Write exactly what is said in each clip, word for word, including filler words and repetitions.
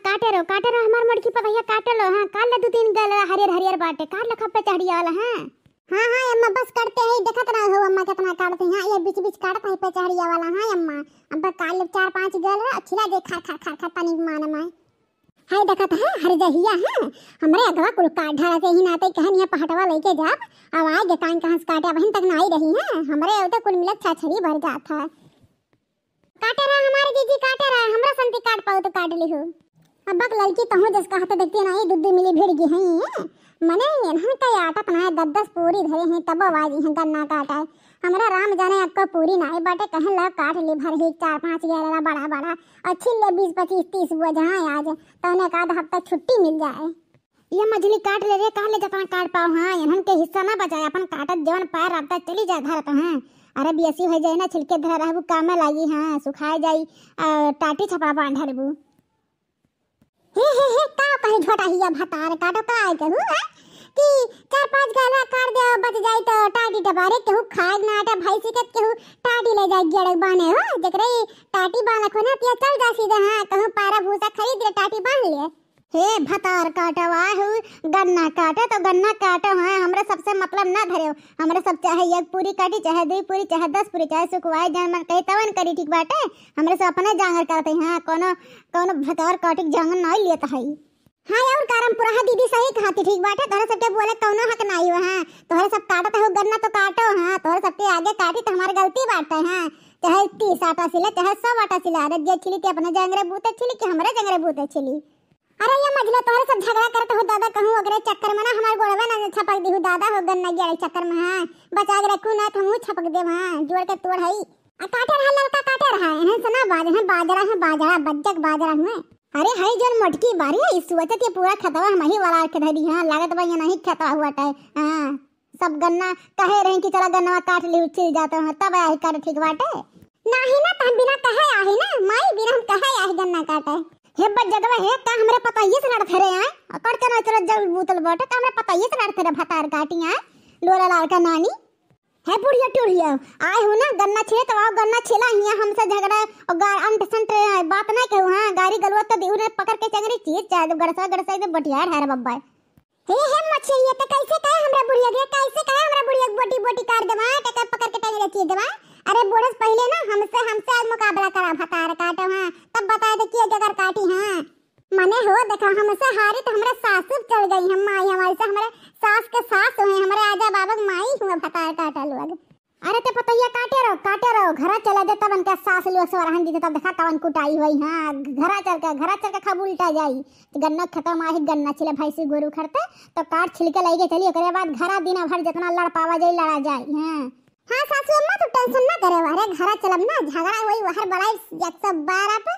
काटे रहो, काटे रहो, हमार मोटकी पतोहिया, काटे लो, हाँ, काट ले दू तीन गल हरियर हरियर बाटे, काट ले खूब पचहड़िया वाला, हाँ। हाँ, हाँ, अम्मा, बस काटते हैं, देखत रहो अम्मा कितना काटते हैं, हाँ, ये बीच बीच काटत है पचहड़िया वाला, हाँ अम्मा, अब काट ले चार पाँच गल, अच्छी लगे, खर खर खर खर तनिक मान में। हाय देखत है, हर जहिया है, हमरे अगवा कुल काट ढाला से ही नाते कहन ये पहटवा लेके जाब, अब आए गे कान कहाँ से काटे, अबहिन तक ना आई रही है, हमरे अब तो कुल मिलत छाछरी भर जात है। काटे रहा हमारे जीजी, काटे रहा, हमरा संती काट पाओ तो काट लिहो। अब बक ललकी तहूँ जस कहत देखती ना, ये दुद्दू मिली भिड़ गई है, ये मने इन्हन का आटा तना है, दस दस पूरी धरे हैं, तब आवाज हैं गन्ना काटा है। हमरा राम जाने अक्को पूरी ना है बाटे, कहन ला काट ली भर ही चार पाँच गैलरा बड़ा बड़ा, और छिल ले बीस पच्चीस तीस बोझा आज, तौने का आध हफ्ता छुट्टी मिल जाए। ये मझली काट ले रे, कहाँ ले जतना काट पाओ, हाँ, इन्हन के हिस्सा ना बचाए, अपन काटत जवन पाए रास्ता चली जा धरत, हाँ। अरे बेसी हो जाए ना, छिलके धरा रहबू, कामे लागी, हाँ, सुखाए जाई, आ, टाटी छपरा बांध रहबू। हे, हे, हे, का कहे झोटा हिया भतार काटो, का आए कहू, हाँ? कि चार पाँच गाला काट दे, बच जाई तो टाटी टपारे, केहू खाए ना आटा, भैंसी के केहू टाटी ले जाए गेड़े बाने हो, जकरे टाटी बांध रखो ना, तिया चल जा सीधे, हाँ, कहूँ पारा भूसा खरीद ले, टाटी बांध ले। हे भतार काटो, आहू गन्ना काटो तो गन्ना काटो, हाँ, हमरे सबसे मतलब ना धरेव। हमरे सब चाहे एक पूरी काटी, चाहे दुई पूरी, चाहे दस पूरी, चाहे सुखवाए, जौन मन कहे तवन करी, ठीक बाटे। हमरे सब अपने जांगर करते हैं, हाँ, कोनो, कोनो भतार काटी के जांगर नाई लेत है। हाँ, और करम पुरहा दीदी सही कहती, ठीक बाटे, तोहरे सबके बोले कौनो हक नाई हो, हाँ, तोहरे सब काटत हो गन्ना तो काटो, हाँ, तोहरे सबके आगे काटी तो हमार गलती बाटे, हाँ, चाहे तीस आटा सिले, चाहे सौ आटा सिले, अरे जे छिली ते अपने जांगरे बूते छिली कि हमरे जांगरे बूते छिली। अरे ये मझले तोहरे सब झगड़ा करत हो दादा, कहूँ ओकरे चक्कर में ना हमार गोड़वा ना छपक दिहु दादा हो, गन्ना गिरे चक्कर में, हाँ, बचा के रखू ना तो हमहू छपक देब, हाँ, जोड़ के तोड़ हई। आ काटे रहा लड़का, काटे रहा, इन्हें से ना बाज, इन्हें बाजरा है, बाजरा, बज्जक बाजरा हुए। अरे हई जौन मोटकी बारी है, इस सोचत ये पूरा खेतवा हम ही वाला के धरी, हाँ, लागत बा ये नहीं खेतवा हुआ टाइम, हाँ। सब गन्ना कहे रही कि चला गन्नवा काट ली, उछिल जाते हैं, तब आए काट ठीक बाटे। नाही ना, त हम बिना कहे आही ना, माई बिना हम कहे आही गन्ना काटे। हे बज्जगवा हे, का हमरे पतोहिए से लड़त रे आए? अकड़ चना चला जल बूतल बाटे, का हमरे पतोहिए से लड़त रे भतार काटी आए? लोला लाल का नानी। हे बुढ़िया टुढ़िया, आए हो ना गन्ना छिले, तो आओ गन्ना छिला हिया हमसे झगड़ा और गा-, अंट संट बात नहीं कहू, हाँ, गारी गलौज तो दिहू ने पकड़ के चंगरी चीज चाहे तो गड़सा गड़सा दे बटिया ढार बब्बा। हे, हे मछिया, ये तो कैसे कहे हमरा बुढ़िया के, कैसे कहे हमरा बुढ़िया के बोटी बोटी काट देवा, टकर पकड़ के टंगरे चीर देवा। अरे बूढ़े से पहिले ना हमसे, हमसे आज मुकाबला करा भतार काटो, हाँ, तब बताए दे के जगर काटी, हाँ। मने हो देखा हमसे हारी तो हमरा सासु चल गई, हम माई हमारी से हमरे सास के सास हुए, हमरे आजा बाबा के माई हुए भतार काटा लोग। अरे ते पतोहिया काटे रहो, काटे रहो, घरा चला दे, तब इनका सास लोग से रहन दीजिए, तब देखा तवन कुटाई हुई, हाँ, घरा चल के, घरा चल के खब उल्टा जाई। गन्ना खत्म आही, गन्ना छिले भैंसी गोरू खरते, तो काट छिलके लइके चली, ओकरे बाद घरा दिन भर जितना लड़ पावा जाई, लड़ा जाई, हाँ। हाँ सासू अम्मा, तू tension ना करे, अरे घरा चलब ना, झगड़ा हुई, वहर बड़ाई एक सौ बारह पे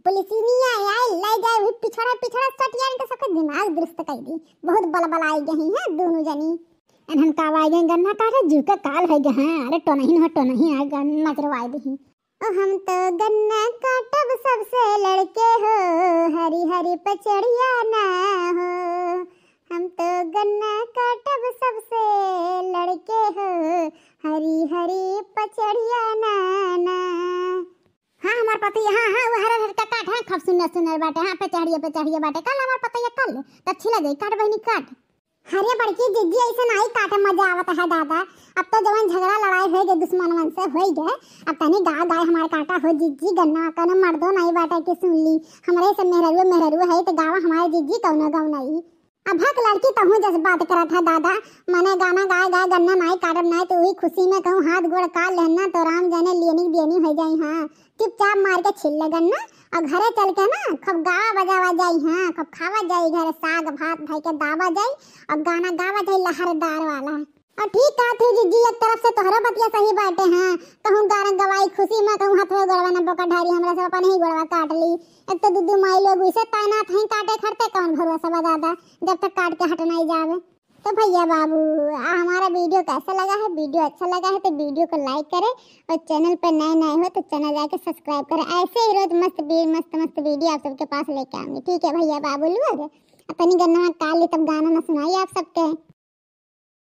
पुलिसिनिया आई, ले जाए वही पिछड़ा, पिछड़ा सटियान तो सबके दिमाग दुरुस्त कर दी, बहुत बलबलाई गई हैं दोनों जनी। एनहन का आवाज है गन्ना काटे, जीव के काल है गे, हाँ, अरे टोनही न हो, टोनही आ गन्ना चरवाए दही। ओ हम तो गन्ना काटब सबसे लड़के हो, हरी हरी पचड़िया ना हो। हम तो गन्ना काटब सबसे लड़के हो, हरी हरी पचड़िया ना, ना। हाँ, हमार पति, हाँ, हाँ, वो हरा हरा का काट है, खूब सुंदर सुंदर बाटे, हाँ, पचड़िया, पचड़िया बाटे, कल हमार पति ये कल, तब छिला जाई, काट बहिनी काट। अरे बड़की जिज्जी, ऐसे नाई काटे मजा आवत है दादा। अब तो जवन झगड़ा लड़ाई होई गए दुश्मनवन से होई गए, अब तनी गाय गाय हमार काटा हो जिज्जी, गन्ना कौनो मर्दो नाई बाटे कि सुन ली। हमरे सब मेहररुए मेहररुए है तो गावा हमारे जिज्जी कौनो गाँव नाई। अब हक लड़की तहूँ जस बात करत है दादा, मने गाना गाय गाय गन्ना नाई काटब नाई तो वही खुशी में कहूँ हाथ गोड़ काट लेहन ना तो राम जाने लेनी देनी हो जाई। हाँ, चुपचाप मार के छिल ले गन्ना और घरे चल के ना खूब गावा बजावा जाई, हाँ, खूब खावा जाई, घरे साग भात धई के दावा जाई और गाना गावा जाई लहरदार वाला। और ठीक कहत ही जिज्जी, एक तरफ से तोहरो बतिया सही बाटे, हाँ, कहूँ गाना गवाई खुशी में कहूँ हथवे गोड़वा न बोका ढारी, हमरा सब अपन ही गोड़वा काट ली। एक तो दू दू माई लोग उसे तैनात हैं काटे खड़ते, कौन भरोसा बा दादा जब तक काट के हट नहीं जावे। तो भैया बाबू, आ हमारा video कैसा लगा है? Video अच्छा लगा है तो video को like करें और channel पर नए नए हो तो channel जाके subscribe करें। ऐसे ही रोज मस्त वी-, मस्त मस्त video आप सबके पास लेके आऊंगी। ठीक है भैया बाबू लोग, अपनी गन्ना काट ली तब गाना ना सुनाई आप सबके।